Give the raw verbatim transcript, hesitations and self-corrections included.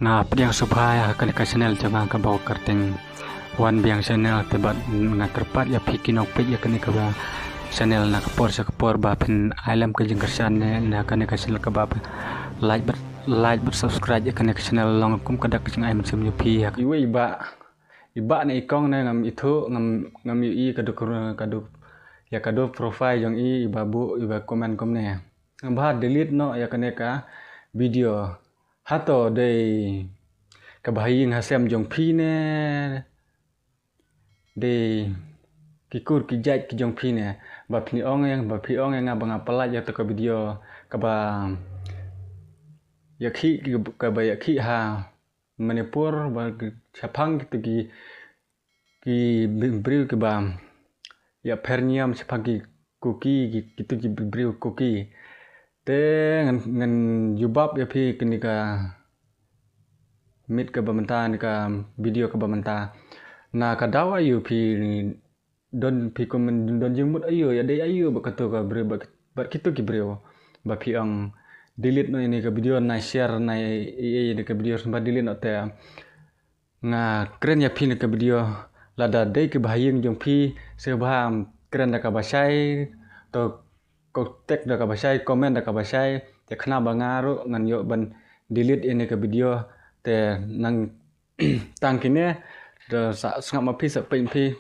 Nga pdiang sngewbha ïa kane ka channel jong nga kaba kyrteng Wan Biang Channel, te bad nga kyrpad ïa phi ki nongpeit ïa kane ka channel na ka por sha ka por ba phin ai lem ka jingkyrshan ne na kane ka channel kaba like bad, like bad subscribe ïa kane ka channel, long kum ka dak ka jingai mynsiem jong phi. Iwei i bah, i bah ne i kong ne ngam ithuh, ngam, ngam ïohi ka duk, ka duk, ïa ka duk profile jong i, i bah buh, i bah comment kumne. Ngam bha delete noh ïa kane ka video. Hato dei kaba ha ïing ha sem jong phi ne, dei ki kur ki jait ki jong phi ne, ba phi ong ïa, ba phi ong ïa nga ba nga pyllait ïa kato ka video kaba ïakhih, kaba ïakhih ha Manipur, ba shaphang kito ki, ki briew kiba ïapher niam shaphang ki Kuki, ki, kito ki briew Kuki. Te ngan, ngan jubab ïa phi kane ka miet kaba mynta, ne ka video kaba mynta. Na ka daw aïu phi don, phi comment don jingmut aïu, ïa dei aïu bad kato ka briew, bad, bad kito ki briew ba phi ong delete noh ïa kane ka video, na share, na ïa, ïa, ïa kane ka video, sngewbha delete noh te. Nga kren ïa phi na ka video, lada dei kiba ha ïing jong phi, sngewbha kren da kaba shai, to contact da kaba shai, comment da kaba shai, te khnang ba nga ruh ngan ïoh ban delete ïa kane ka video, te nang tang kine, te sa sngap ma phi, sa peit phi,